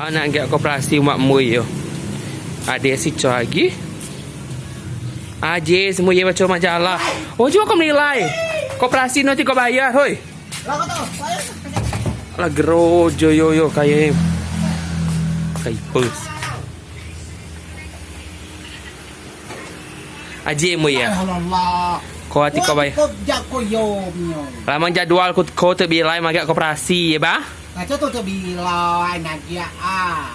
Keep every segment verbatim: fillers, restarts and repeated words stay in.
Anak giak koperasi mak mui yo. Ade si coa agi. Aje semua ye baco majalah. Oh, coa ko melilai. Koperasi no ti ko bayar, hoi. Lah, gerojo yo, yo, kaye. Kai pes. Aje mui ya. Alah, alah. Ko ati ko bayar. Ko jak ko yo mio. Lamang jadwal ko, ko tebilai magiak koperasi ye ba. Kaco tu tebilai nagiak a.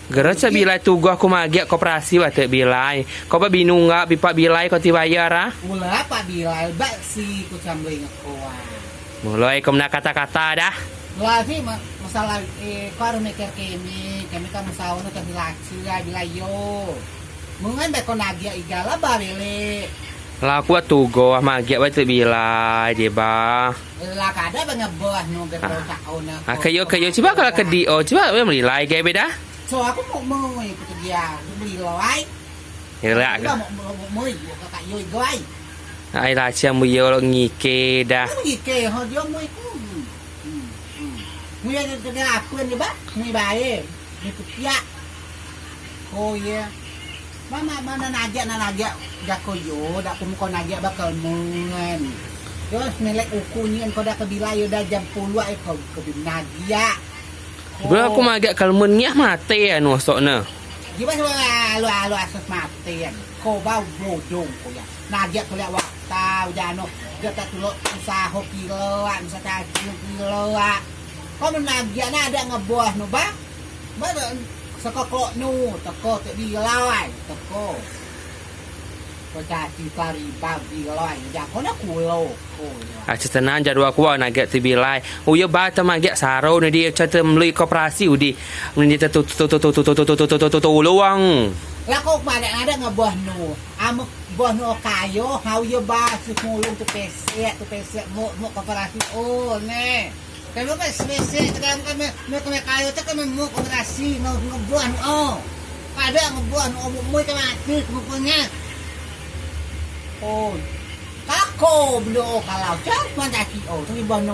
Gero coa bilai tugas ku magiak koperasi ba tebilai. Ko ba binung ga pipa bilai ko ti bayar a. Ula pak bilai ba si ku camlei ngeko a. Muloi ko mena kata-kata dah. Lah si ma-, masalah eh ko harus mikir keme, keme kan musao no keme laci a bilai yo. Mungan ba ko nagiak iga lah ba bele. Lah ku tugas magiak ba tebilai je ba. Lah kada ba ngebos no gero cak o ne. Ah, kayo kayo coba kalau kedi o coba melilai ge beda. So aku mau mau ikut dia beli lai. Ira. Ba mau mau mau ikut kakak yo igai. Ai lah cia mu yo lo ngike dah. Ngike ho dia mau ikut. Mu ya kena apa ni ba? Mu bae. Ni ketiak. Oh ya. Mama mana nagiak na nagiak jako yo dak ku muko nagiak bakal mungen. Yo melek uku nien ko dak kebilai yo dah jam puluak eh ko kebi nagiak. Bro, aku magiak kalmen ngiah mate anu osok ne. Jiwa lu alu alu asus mate an. Ko bau bodong ko ya. Nagiak ko liak waktau jano. Dia tak tulok usaho kiloan, usaho cacing kiloan. Ko menagiak na dak ngebos no ba. Ba dak sekoklok no teko tak bilai teko. Ko caci kelariba bilai jako na kulo. Aci tenang jadwal ku nagiak tebilai. Uyo ba temagiak saro ne di ca temlui koperasi udi. Meni di tetu tetu tetu tetu tetu tetu tetu luang. Lah ko madeak nadeak ngebos nu. Amek bos nu kayo hau yo ba si mulung tu pesek tu pesek muk muk koperasi o ne. Kami kan semese ke dalam kami, kami kayo tu kami muk koperasi ngebos nu o. Kada ngebos nu o muk muk kami mati kami punya. Oh. Kako belo o kalau cak mancaci o tu iban nu.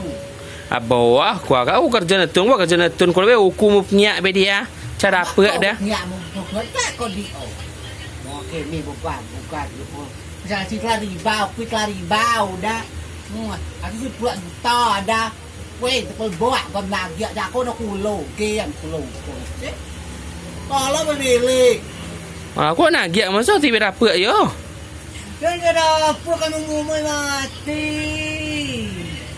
Abo ah ku aga ku kerjo netun ku kerjo netun ku lebe uku mu penyak be dia. Cara apa dah? Penyak mu penyak ko di o. Oke ni bukan bukan. Misal si kelaribau, kui kelaribau dah. Aku si pulak juta dah. Weh, tepel boak gom nagiak jako no kulo, gen kulo. Kalau bebelek. Aku nagiak masa ti berapa yo? Kan kada apa kan umur mati.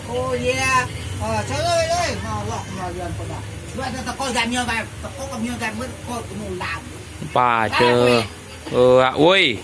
Oh ya. Ah, salah ya. Allah kemalian pada. Dua ada teko jamnya kan. Teko kami kan berkot kemulan. Pada. Oh, woi.